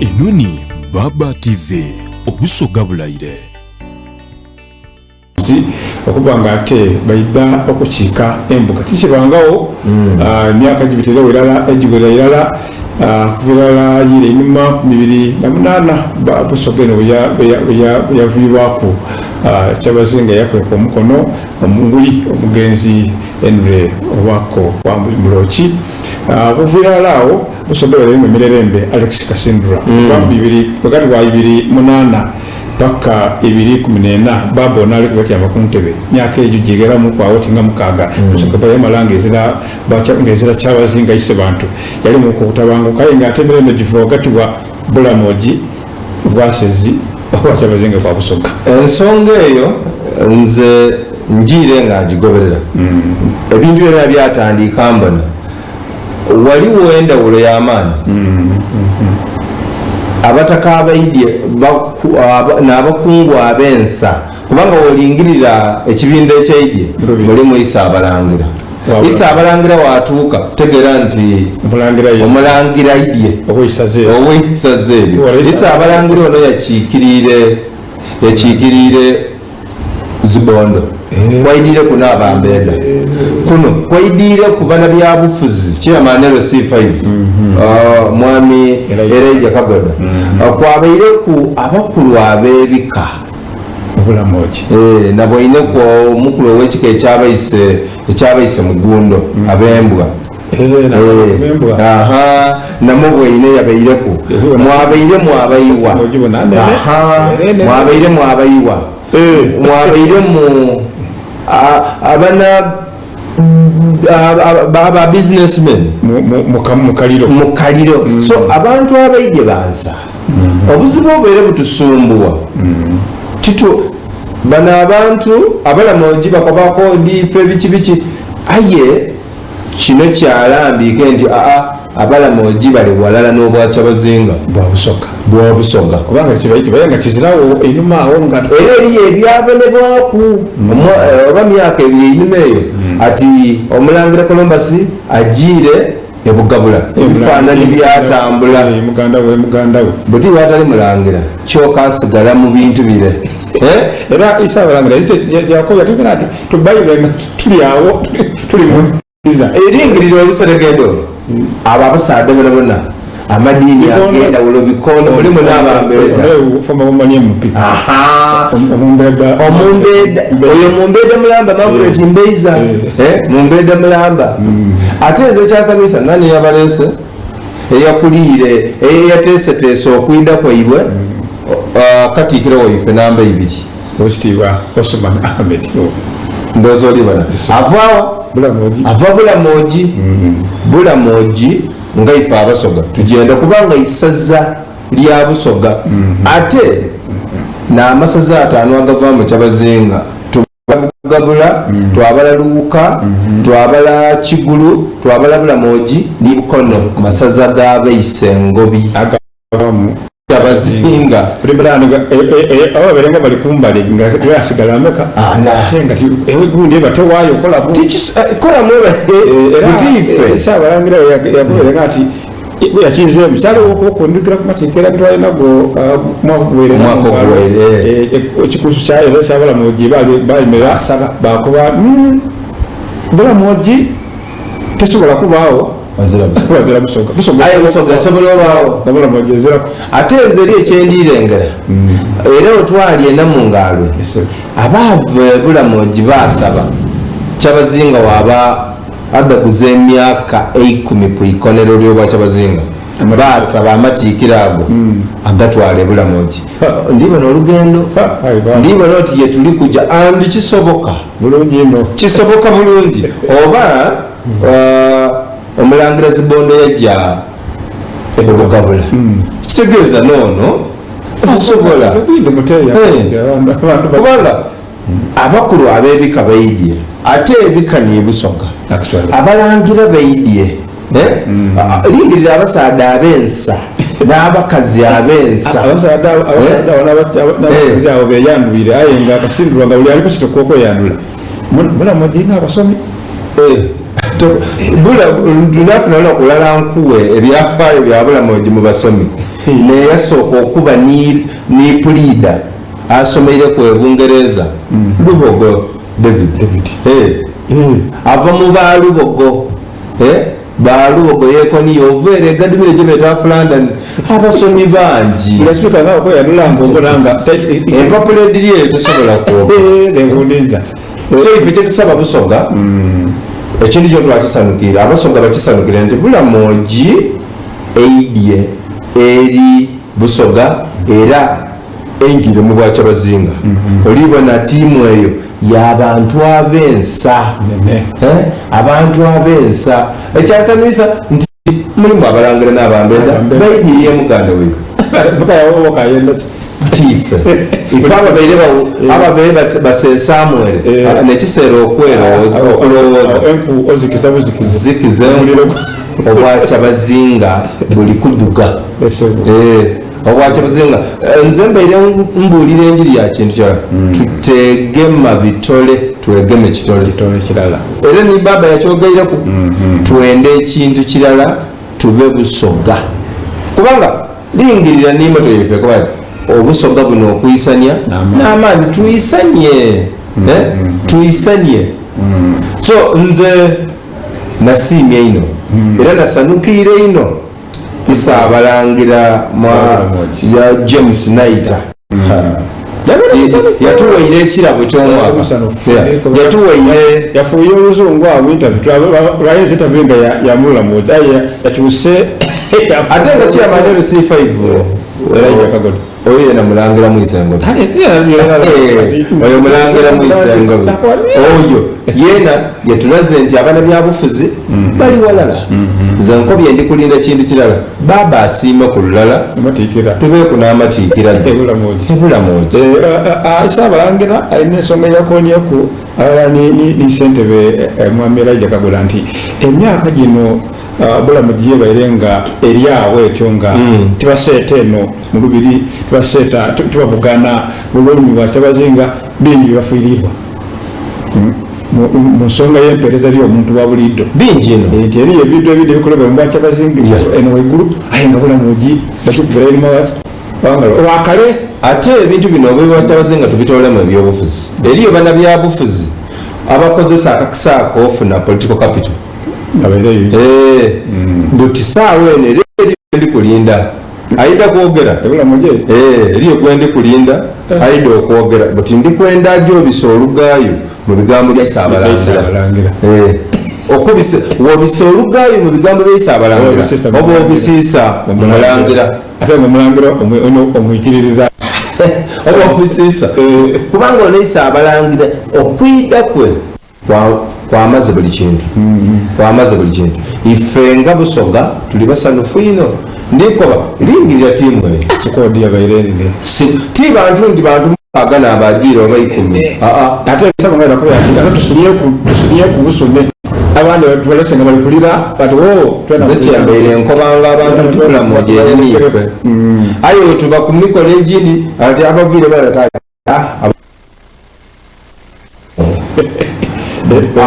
Eno ni Baba TV, Obusoga Bulaire. Okuba nga ate baidha okukiika embuga tikibangagho emyaka gibitiregho irala egiwerera irala okuva irala yire einhuma ku bibiri na munaana Busoga eno bweyaviibwaku Kyabazinga eyakweka omukono omunguli omugenzi Henry Owako Wamulooki. Okuva irala agho Busoga ebairemu emirerembe Alex Kasindura okuva mu bibiri ghagati wa ibiri munaana paka ibiri ikumi n'ena Baaba ono ali kubatyama ku ntebe. Myaka egyo gigheramuku agho oti nga mukaaga. Busoga bweyamala nga ezira nga ezira Kyabazinga Isebantu yalimuku okutabanguka aye nga ate emirembe giva ghagati wa Bulamogi Bwasezi obwa Kyabazinga bwa Busoga. Ensonga eyo nze njiire nga ngigoberera. Ebintu byona byatandiika mbona Ghaligho endhawulo ya maani. Abataka abaidye n'abakungu ab'ensa, kubanga bw'olingirira ekibindho ekyaidye mulimu Isaabalangira. Isaabalangira bw'atuuka tegeera nti Omulangira aidye ow'eisaza eryo. Isaabalangira ono yakiikiriire. Zibondo kwaidhire kuno abambeeda kuno kwaidhire ku banabyabufuzi Chairman LC5 Mwami Elijah Kagoda kwabaireku abakulu ab'ebika naboineku omukulu ow'ekika ekyabaise Mugundo ab'embwa Namubweine yabaireku. Mwabairemu abaiwa. Mwabairemu abaiwa. Mwabairemu abana ba businessmen. Mu kaliro. So abantu abaidye bansa. Obuzibu obubaire butusumbuwa. Bano abantu abalamoji bakoba kodi ife biki biki aye Kino kyalambiike nti aa Abalamogi bali ghalala n'Obwakyabazinga Bwa Busoga. Bwa Busoga. Kubanga kibaire nga kiziragho einhuma agho nga. Era eriyo ebyabonebwaku oba myaka ebiri einhuma eyo ati Omulangira Columbus ajiire e Bugabula. Ebifaanani byatambula. Muganda we, muganda we. Buti bw'atali Mulangira kyoka asigala mu bintu bire. Era Isaabalangira kye yakoba ati, Tubaire nga tuli agho tuli mu nzikiza. Eringirira oluseregende olwo, abo abasaadha bonabona, amadiini ag'endhawulo, bikondo, mulimu n'abambeeda. Aha! Omumbeeda, oyo mumbeeda mulamba, Margaret Mbeiza, eh, mumbeeda mulamba. Ate nze ekyansanyusa, nani eyabaleese? Eyakuliire, eyateeseteese okwidha kwaibwe, Katiikiro waife namba eibiri. Owekitiibwa Osman Ahmed. Ndowooza oli bona. Ava wa? Bulamogi. Ava Bulamogi. Bulamogi nga ife Abasoga tugyenda kubanga isaza lya Busoga. Ate n'amasaza ataanu agavaamu Kyabazinga tubala Bugabula, twabala Luwuka, twabala Kigulu, twabala Bulamogi ni Bukono, masaza ga Baisengobi. Agavaamu Kyabazinga. Abo babeere nga bali kumbali nga ghasigala ameka ate nga gundi eba tewaayo kolamu. Kolamu eba buti ife. Ssaabalangira yakoberenga ati yakiizeemu kyaligho okundhukira ku mateeka ge twali nago omwaka oguwaire Omwaka oguwaire. Ekikuusu kya era ekya Balamogi baayemerera baakoba Bulamogi tesobola kubaagho. Wazira Busoga. Busoga. Aye Busoga esobola obaagho. Nabulamogi eziraku. Ate nze eriyo kye ndiirengera. Era otwali enamungaalwe, abaava e Bulamogi baasaba Kyabazinga waaba adhaguza emyaka eikumi ku ikonero ly'Obwakyabazinga. Baasaba amatiikira ago agatwale e Bulamogi. Ndibona olugendo, ndibona oti ye tuli kuja and kisoboka. Bulungi inho. Kisoboka bulungi. Oba Omulangira Zibondo yaja e Bugabula, kitegeeza n'ono asobola. Kubanga abakulu ab'ebika baidye, ate ebika ni Busoga, abalangira baidye. Lingirira abasaadha ab'ensa n'abakazi ab'ensa. Abasaadha abo n'abakazi abo beyandwire aye nga Kasindulwa nga buli ali kusituka okweyandula. Bulamogi inho abasomi. Bula, ndinafuna lunaku lulala nkuwe ebyafaayo bya Bulamogi mu basomi. N'eyasooka okuba ni ni puliida asomeireku e Bungereza, Lubogo David. Eh, ava mu ba Lubogo. Eh, ba Lubogo Yekoniya ova ere e Gadumire gye beeta Half London. Abasomi bangi. Empapula edhiri eyo tosobola kwogera. So ife kyetusaba Busoga, ekintu kino twakisanukiire, Abasoga bakisanukire nti Bulamogi eidhye eri Busoga era eingire mu Bwakyabazinga. Olibona tiimu eyo ya bantu ab'ensa, abantu ab'ensa. Ekyansanhuisa nti mulimu Abalangira n'Abambenda baidhie ye muganda waibwe. Ti ife, ife ababaire ababaire baseesaamu ere n'ekiseera okwerowooza, okulowooza. Zikiza enku, Obwakyabazinga buli kudhuga. Obwakyabazinga, nze mbaire mbuulira enjiri ya kintu kirala, tuteegema bitole twegeme kitole. Era ni Bbaabba yakyogeireku, twenda ekintu kirala tube Busoga. Kubanga lingirira ni moto yaife ekoba eti, Obusoga buno okwisania n'amaani, twisanie, twisanie. So nze nasiimye inho era nasanukiire inho Isaabalangira mwa James Naita. Yatuwaire ekirabo ky'omwaka. Yatuwaire. Yafuuye oluzungu agho mu interview. Lwayinza interview nga ya Mulamoji aye yakyuse. Ate nga chairman LC5 oyo yena Mulangira Mwisengobe. Oyo Mulangira Mwisengobe oyo yena yatulaze nti abanabyabufuzi bali walala. Nze nkobye ndi kulinda kintu kirala, baaba asiime ku lulala tubeeku n'amatiikira ge ebulamoji. Ssaabalangira alina ensonga gyeyakoonyeku aghalala ni ssentebe Mwami Elijah Kagula nti emyaka gino Bulamoji yebaire nga eri agho etyo nga tibaseeta eno mu lubiri, tibaseeta, tibabugana bulumi bwa Kyabazinga, bingi byebafiiriibwa mu nsonga y'empeereza eri omuntu wa buliidho. Bingi inho. Nti eriyo ebintu ebindi ebikolebwa mu Bwakyabazinga eno waigulu aye nga Bulamoji bakikubira einhuma wa ngalo lwa kale. Ate ebintu bino obw'Obwakyabazinga tubitoolemu ebyobufuzi. Eriyo banabyabufuzi abakozesa akakisa ako ofuna political capital. Eeh buti saawa eno eriyo gwendi kulinda aidha kwogera. Eeh eriyo gwendi kulinda aidha okwogera buti ndi kwenda aje obise olugaayu mu bigambo bya Isaabalangira. Eeh okubise wobisa olugaayu mu bigambo bya Isaabalangira oba obisiisa mu Mulangira. Ate nga Omulangira omwikiririza. Oba obisiisa kubanga ono Isaabalangira okwidha kwe. Kwamaze buli kintu. Kwamaze buli kintu. Ife nga Busoga tuli basanhufu inho. Ndi koba, lingirira tiimu eyo. Sikoodi yabaire nene. Si, ti bantu nti bantu mukaaga n'abaajiire oba eikumi. Aa. Ate Ssabangalo yakobye ati, Ate tusunyeku, tusunyeku busune. Abandi tubalese nga bali kulira bati, Woo, twena Nze kulira. kyembaire nkobanga abantu nti tulamojeere ni ife. Aye bwetuba ku mikolo egindi, ati abaviire baleka ati, ah,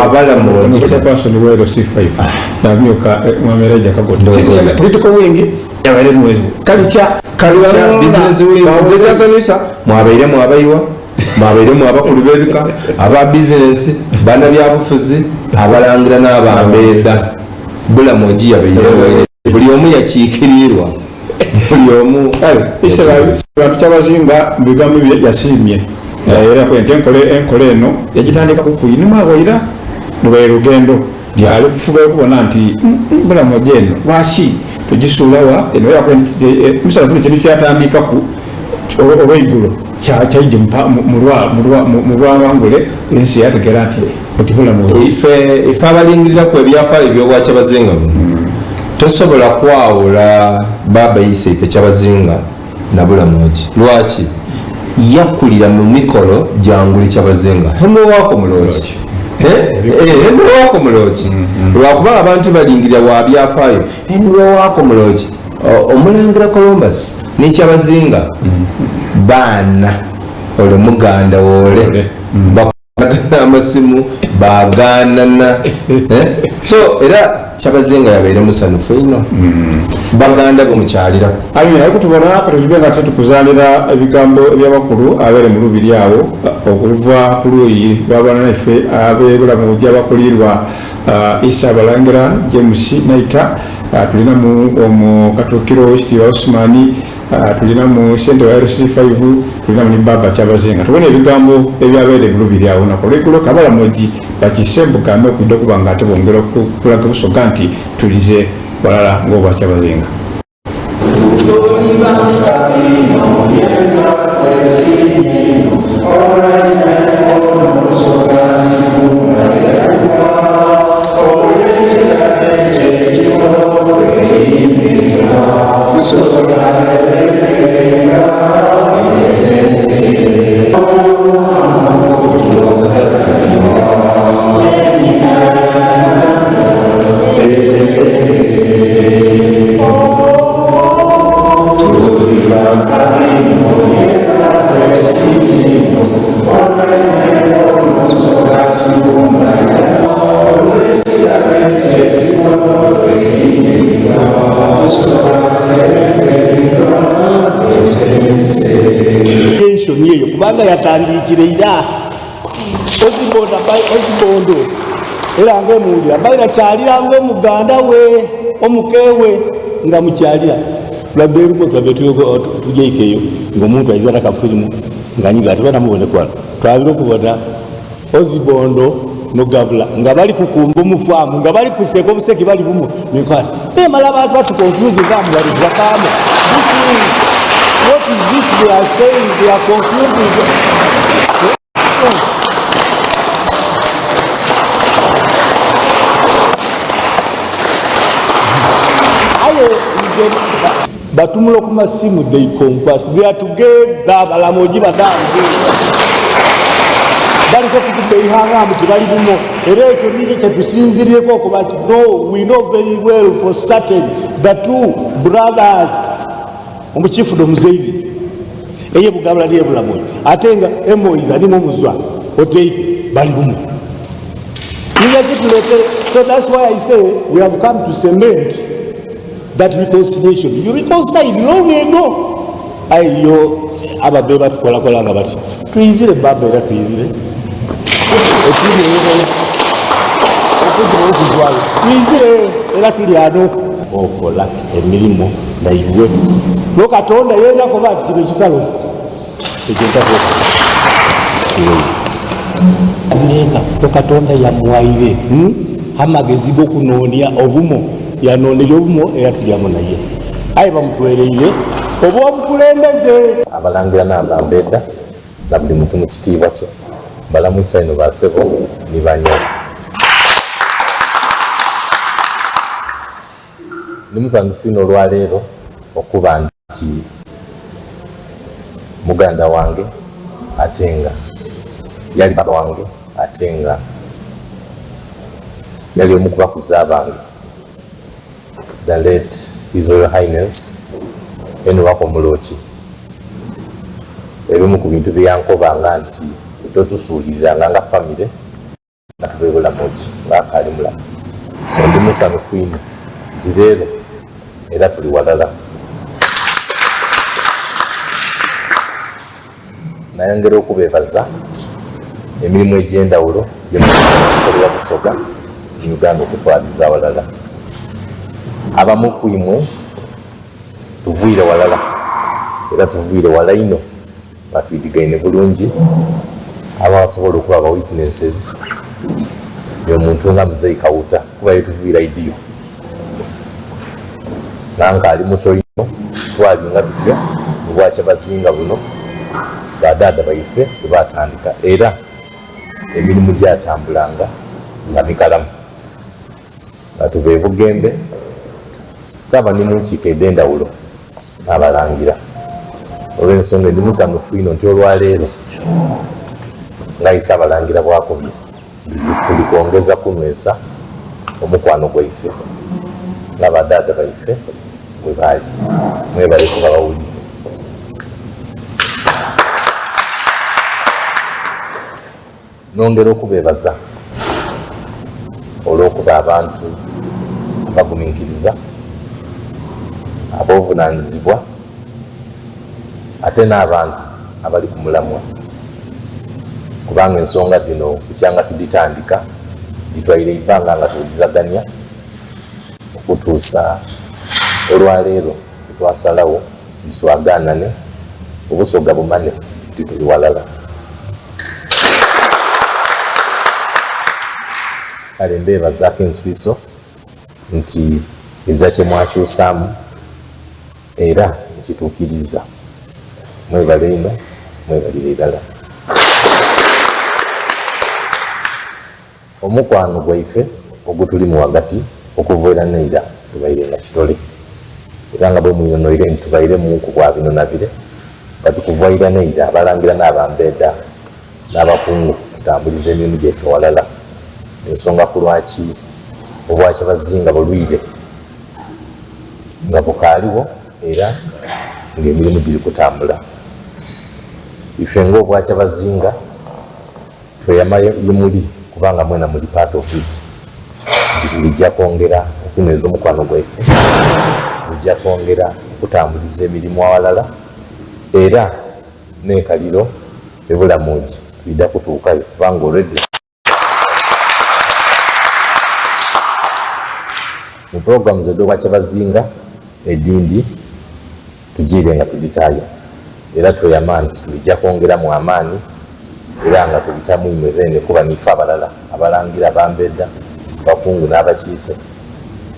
Abalamoji. Chairperson wa LC5 namyuka Mwami Elijah Kagodo. Political wing yabaire mwezi. Kalicha Kalicha business wing nze kyansanyusa mwabairemu abaiwa mwabairemu abakulu b'ebika aba bizinensi banabyabufuzi abalangira n'abambeeda Bulamoji yabaire ewaire buli omu yakiikirirwa buli omu. Kale ise bantu Kyabazinga mu bigambo bye yasiimye era yakoba nti enkola enkola eno yagitandikaku ku inhuma agho ira lubaire lugendo ali kufuba okubona nti Bulamoji eno lwaki tugisuula wa eno era yakoba nti Musanvu ni kintu kyeyatandikaku olweigulo kyaidye mu bwawangule ensi yategeera nti oti Bulamoji. Ife ife abalingiriraku ebyafaayo eby'Obwakyabazinga buno, tosobola kwawula Baaba Iseife Kyabazinga na Bulamogi. Lwaki? Yakulira mu mikolo gya Nguli Kyabazinga. Henry Waako Mulooki. Henry Waako Mulooki. Lwakuba abantu balingirira wa byafaayo. Henry Waako Mulooki. Omulangira Columbus ni Kyabazinga baana ole muganda w'ole. Baakubagana amasimu baagaanana. Eh? So era Kyabazinga yabaire musanhufu inho. Baganda be mukyaliraku. Aye ali kutubona katutube nga titukuzanira ebigambo eby'abakulu abaire mu lubiri agho okuva ku luuyi lwa banaife ab'e Bulamogi abakuliirwa Isa Balangira, James Naita, tulinamu Omukatuukiro Owekitiibwa Osman, tulinamu ssentebe wa LC Five, tulinamu ni Bbaabba Kyabazinga. Tubone ebigambo ebyabaire mu lubiri agho olunaku olweigulo k'Abalamogi bakiise embuga n'okwidha okuba nga ate bongera okulaga Busoga nti tulize ghalala ng'Obwakyabazinga. Tension eyo kubanga yatandiikire ira Ozibondo era nga emuwulira abaire akyaliranga omuganda we omukewe nga mukyalira. Twabbe erumo twabbe tujaike eyo nga omuntu aiza nakafirimu nga anyiga ati bana mubone kwano. Twabire okubona Ozibondo no Gabula nga bali kukumba omufamu nga bali kuseka obuseki bali bumu mikwano. Memale abantu batu confuse nga mbu bali kuvakamu. This is what is this they are saying they are confusing. Aye nze batumula ku masimu they converse they are together balamoji badange baliko kukuba eihanga mbu tibali bumo era ekyo nikyo kyetusinzireko okuba nti no we know very well for certain the two brothers omukifude omuzeire eye bugabula niye bulamoji ate nga emoiza nimu omuzwa oteike bali bumo niyakituletere so that's why I say we have come to cement that reconciliation. You reconcile long ago. Aye yo ababe batukolakola nga bati tuyizire baba era tuyizire okuzwayo tuyizire era tuli ano okola emirimu naiwe no Katonda yena koba ati kino kitalo ekyo ntakola Bireka Katonda yamuwaire hmm? amagezi gokunonia obumo yanoneire obumo era tulyamu naye aye bamutwereire obwobukulembeze. Abalangira n'abambedha na buli muntu mu kitiibwa kye, mbalamwisa inho ba sebo ni ba nyabo. Ndi musanhufu inho olwaleero okuba nti muganda wange ate nga yali baba wange ate nga yali omu ku bakuza bange, the late His Royal Highness Henry Wako Muloki. Ebimu ku bintu bye yankobanga nti totusuuliriranga nga famire. Nga tuve bulamu ki nga akaali mulamu. So ndi musanhufu inho nti leero era tuli walala. Nayongera okubebaza emirimu egy'endhawulo gye mukolera Busoga ni Uganda okutwaliza awalala. Abamu ku imwe tuvwire walala era tuvwire wala inho. Nga twidhigaine bulungi, abasobola okuba ba witnesses ni omuntu nga Muzei Kawuta kuba ye tuviira idiyo nga nkaali muto inho. Titwalinga tutyo mu Bwakyabazinga buno ba dhaadha baife bwe baatandika era emirimu gyatambulanga nga mikalamu. Nga tuva e Bugembe twaba ni mu nkiiko edh'endhawulo. N'abalangira. Olw'ensonga ndi musanhufu inho nti olwaleero nga Ise Abalangira bw'akobye, tuli kwongeza kunhweza omukwano gwaife nga ba dhaadha baife bwe baali. Mwebale kuba bawulize. Nongera okubeebaza olw'okuba abantu abaguminkiriza, ab'obuvunanizibwa ate n'abantu abali ku mulamwa kubanga ensonga dhino bukyanga tudhitandika dhitwaire eibanga nga tuwulizagania okutuusa olwaleero lwetwasalagho nti twagaanane Obusoga bumane nti tuli walala. Kale mbeebazaaku enswiso nti ezira kye mwakyusaamu era mukituukiriiza. Mwebale inho, mwebalire irala. Omukwano gwaife ogutulimu ghagati okuva ira n'eira tubaire nga kitole, era nga bwe mwinonoire nti tubairemuuku bwa bino na bire, but kuva ira n'eira abalangira n'abambeedha n'abakungu tutambuliza emirimu gyaife ghalala. Ensonga ku lwaki Obwakyabazinga bulwire nga bukaaligho era ng'emirimu giri kutambula. Ife ng'Obwakyabazinga Tweyama ye muli kubanga mwena muli part of it nti tulija kwongera okunyweza omukwano gwaife, tulija kwongera okutambuliza emirimu aghalala era n'enkaliro e Bulamogi twidha kutuukayo kubanga already mu programs edh'Obwakyabazinga edhindi Tujiire nga tudhitaayo, era tweyama nti tulija kwongeramu amaani era nga tubita mu imwe beene kuba niife abalala, abalangira, abambedha, abakungu n'abakiise,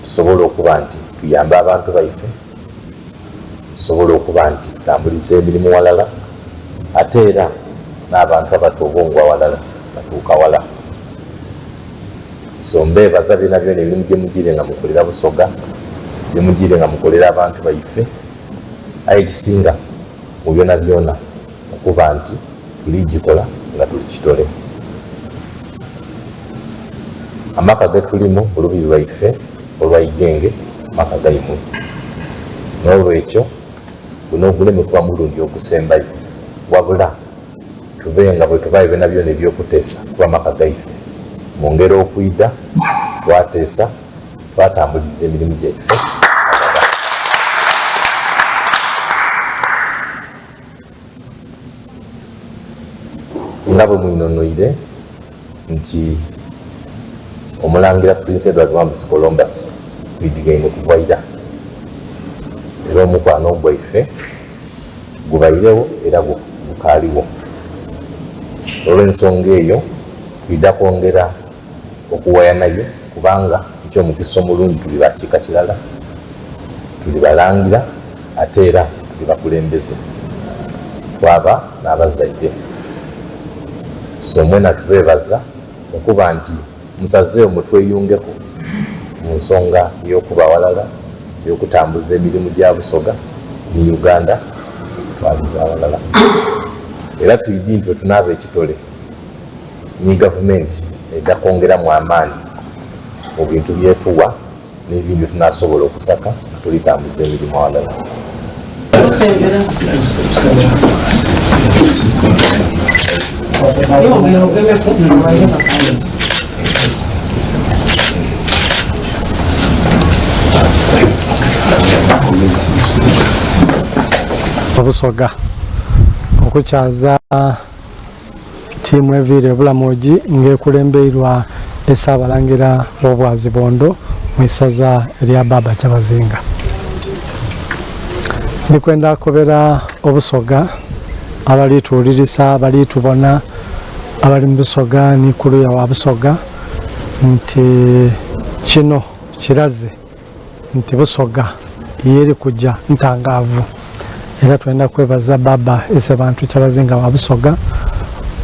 tusobole okuba nti tuyamba abantu baife, tusobole okuba nti tutambuliza emirimu ghalala ate era n'abantu abata obwongo aghalala batuuka ghala. So mbeebaza byonabyona emirimu gye mujiire nga mukolera Busoga, gye mujiire nga mukolera abantu baife, aye ekisinga mu byonabyona okuba nti tuli gikola nga tuli kitole. Amaka ge tulimu mu lubiri lwaife olwa Igenge maka gaimwe. N'olwekyo guno guleme kuba mulundi ogusembayo wabula Tube nga bwetubaayo byonabyona eby'okuteesa kuba amaka gaife. Mwongere okwidha, twateesa, twatambuliza emirimu gyaife aghalala. Nga bwe mwinhonhoire nti Omulangira Prince Edward Wambuzi Columbus twidhigaine kuva ira era omukwano gwaife Gubairegho era gukaaligho. Olw'ensonga eyo, twidha kwongera okuwaya naye kubanga eky'omukisa omulungi tuli ba kika kirala, tuli balangira ate era tuli bakulembeze, twaba n'abazaire. So mwena tubeebaza okuba nti musazeegho mutweyungeku mu nsonga ey'okuba aghalala, ey'okutambuza emirimu gya Busoga ni Uganda okutwaliza aghalala. Era twidhi nti bwetunaaba ekitole ni gavumenti eidha kwongeramu amaani mu bintu byetuwa n'ebindi byetunasobola okusaka nga tuli tambuza emirimu aghalala. Obusoga okukyaza Ttiimu eviire e Bulamogi nga ekulembeirwa Ssaabalangira w'Obwazibondo mu isaza erya Bbaaba Kyabazinga. Ndi kwenda kobera Obusoga abali tuwulirisa, abali tubona, abali mu Busoga ni kuluya wa Busoga nti kino kiraze nti Busoga yeri kuja ntangaavu era twenda kwebaza Baba Isebantu Kyabazinga wa Busoga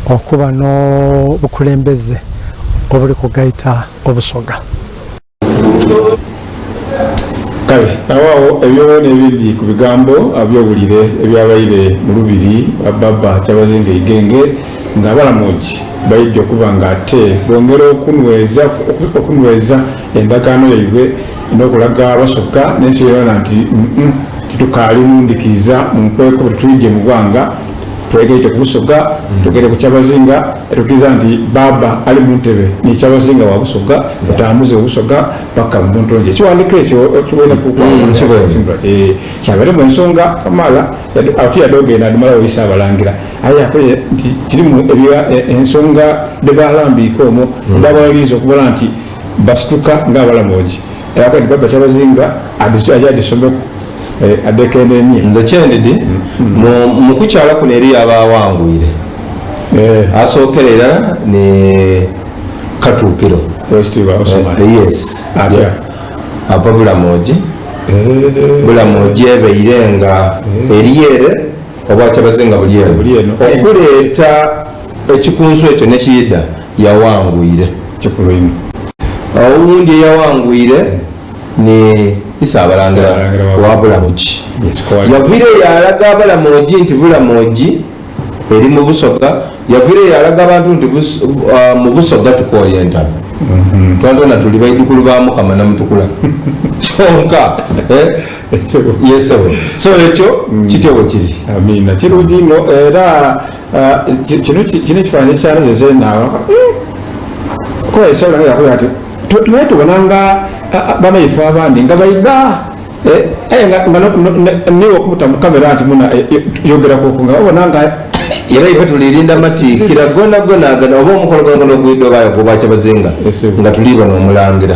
okuba n'obukulembeze obuli kugaita Obusoga. Kale agho agho ebyo n'ebindi ku bigambo by'obulire ebyabaire mu lubiri lwa Bbaabba Kyabazinga Igenge nga abalamoji baidye okuba nga ate bongera okunhweza okunhweza endagaano yaibwe n'okulaga Abasoga n'ensi yonayona nti, Umm, titukaali mu ndhikiiza, mu nkweko, bwe titwidye mu ghanga. Twegaite ku Busoga, twegaite ku Kyabazinga, tukiriza nti Baaba ali mu ntebe ni Kyabazinga wa Busoga, tutambuze Obusoga paka mu buntonje. Ekiwandiiko ekyo okiboineku? Nkiboine. Kyabairemu ensonga kamaala, ati yadhoogenda adhimalagho ise Abalangira. Aye akoye nti kirimu ensonga dhebalambiike omwo edhabalaliiza okubona nti basituka ng'Abalamogi. Era akoye nti Baaba Kyabazinga aje adhisomeku adhekenenie. Nze kyendidhi, mu kukyala kuno eriyo abaawangwire. Asookera irala ni Katuukiro. Owekitiibwa Osman. Yes. Atya? Ava Bulamogi. Bulamogi ebaire nga eriyo ere Obwakyabazinga buli eno. Buli eno. Okuleeta ekikunsu ekyo n'ekiidha yawangwire. Kikulu inho. Owundi eyawangwire ni Isaabalangira wa Bulamogi. Yaviireyo yaalaga Abalamogi nti Bulamogi eri mu Busoga. Yaviireyo yaalaga abantu nti mu Busoga tukooye entalo. Twantwena tuli baidhukulu ba Mukama Namutukula. Kyonka ye sebo. So ekyo kityo bwe kiri. Amiina. Kirungi inho era kino ekifaananyi ekyanze zeena kuba ekiseera nga yakola ati tubaire tubona nga banaife abandi nga baidha aye nga niwe okumuta mu kamera nti muna yogeraku nga babona nga Era ife tulirinda matiikira gonagona agana oba omukolo gwonagwona ogwidha oba ogw'Obwakyabazinga nga tuli bona Omulangira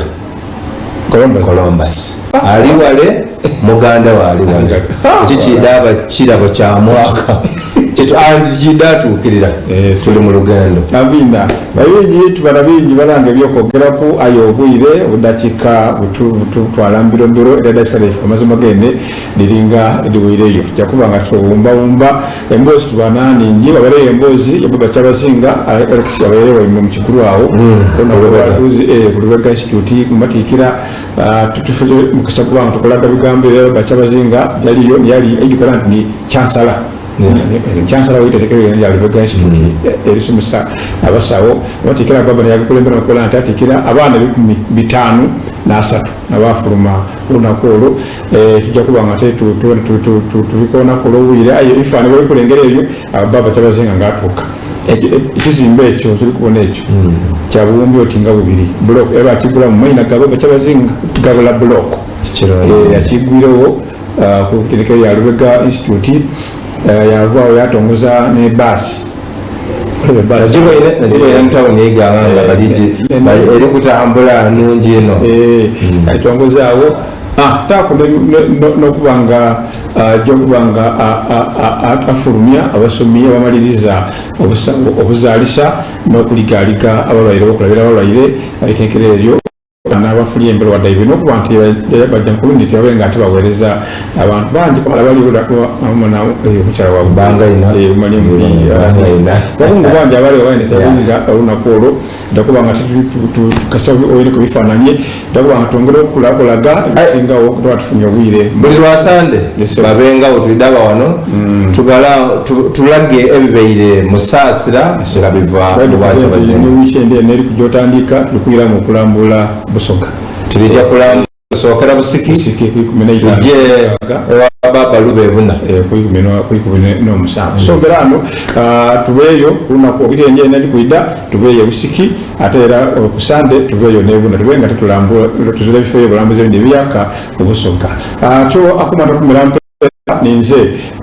Columbus. Ali wale, muganda we ali wale. Ekyo kiidha ba kirabo kya mwaka and kiidha atuukirira. Tuli mu lugendo. Amiina. Bingi tubala bingi banange ebyokwogeraku aye obwire obudakika bututwala mbiro mbiro era edakika dhaife amazima gene dhiringa edhiweireyo. Tuja kuba nga tuwumbawumba emboozi tuba ningi. Wabaireyo emboozi ya Baba Kyabazinga Alex abaire waimwe mu kigulu agho olunaku olwatuuzi ku Lubega Institute mu matiikira. Tufunye mukisa kuba nga tukolaga bigambo ebya Baba Kyabazinga yaliyo yali aidhukira nti ni Chancellor. Chancellor w'eiterekero lino lya Lubega Institute erisomesa abasawo. Amatiikira Baba nayagakulembera okukola nti atiikira abaana 503 abaafuluma olunaku olwo. Tujja kuba nga ate tubikoonaku olw'obwire, aye ebifaananyi bwe bikulengera ebyo, Baba Kyabazinga ng'atuuka. Ekizimbe ekyo ky'oli kubona ekyo kya buwumbi oti nga bubiri, bulooka, era baakigula mu maina ga Baba Kyabazinga Gabula Bulooko. Yakiigwiregho ku iterekero lya Lubega Institute, yaava agho yaatongoza n'ebbaasi. Nagiboine nagiboine mu tawuni eighanga nga baligi eri kutambula nungi inho. Yagitongoza agho. Taaku n'okuba nga aja okuba nga afulumya abasomi abamaliriza obusawo obuzaalisa n'okuligaaliga abalwaire oba okulabira abalwaire eiterekero eryo n'abafulia embelwa dhaibwe n'okuba nti baja mu community babe nga ate bawereza abantu bangi kamala bali omukyala wa bakungu bangi abali nga olunaku olwo Ndakuba nga kasita owereko ebifananye ndakuba nga twongera okulaga ebisingawo tuba tufunye obwire. Buli lwa Sande babengawo twidhaba wano tulage ebibaire mu Saasira nga biva mu Bwakyabazinga. Ni wiikendi eno eri kuja otandika tuli kwiramu okulambula Busoga. Tulija kulambula Sookera Busiki tuje ewa Bbaabba Lube e Buna. Ku 17. So mperaano tubeeyo ku lunaku wiikendi eno eri kwidha tubeeyo e Busiki ate era ku Sande tubeeyo n'e Buna tube nga tutulambula tuzula ebifo eby'obulambuzi ebindi ebiyaka mu Busoga. Kyo akuma tokumira mpeera ninze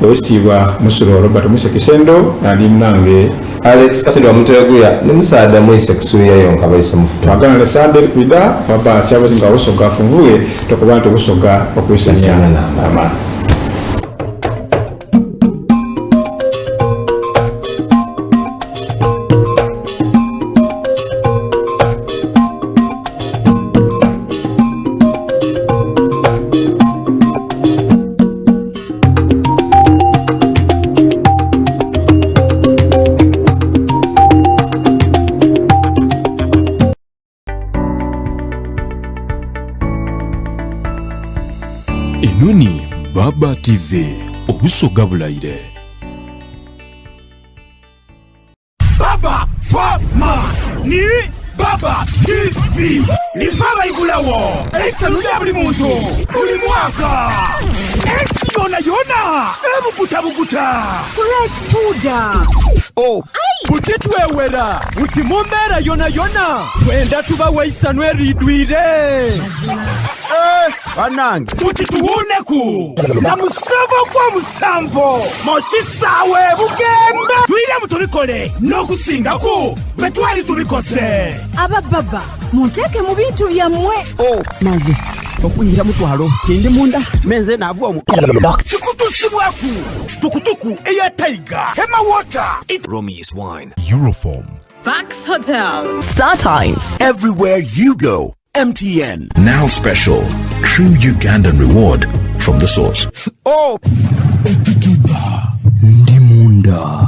Owekitiibwa Musulo Robert Mwise Kisendo nga ndi munange. Alex Kasirye Muteguya ni musaadha mwise kusuuya yonka baise mufu. Twagala ne Sande eri kwidha baba Kyabazinga wa Busoga afunvughe tokoba nti Obusoga okwisania n'amaani. Eno ni Baba TV, Obusoga Bulaire. Baba Fama ni Baba TV ni Fama igulu. Ebulagho eisanhu lya buli muntu buli mwaka. Ensi yoonayoona ebugutabuguta. Kulw'ekituuda. Buti twewera buti mu mbeera yonayona twenda tubawe eisanhu eriidwire. Banange. Tuti tuwuuneku na musanvu ogw'omusanvu mu kisaawe e Bugembe. Twiremu tubikole n'okusingaku bwe twali tubikoze. Aba baba munteeke mu bintu byammwe. Maze okwingira mutwalo tindi munda me nze naava omwo. Kikutusibwaku tukutuku eya Tiger, Hema Water. Romy's Wine. Euroform. Vax Hotel. Star Times. Everywhere you go, MTN. Now special, true Ugandan reward from the source. Oh! Ndi munda.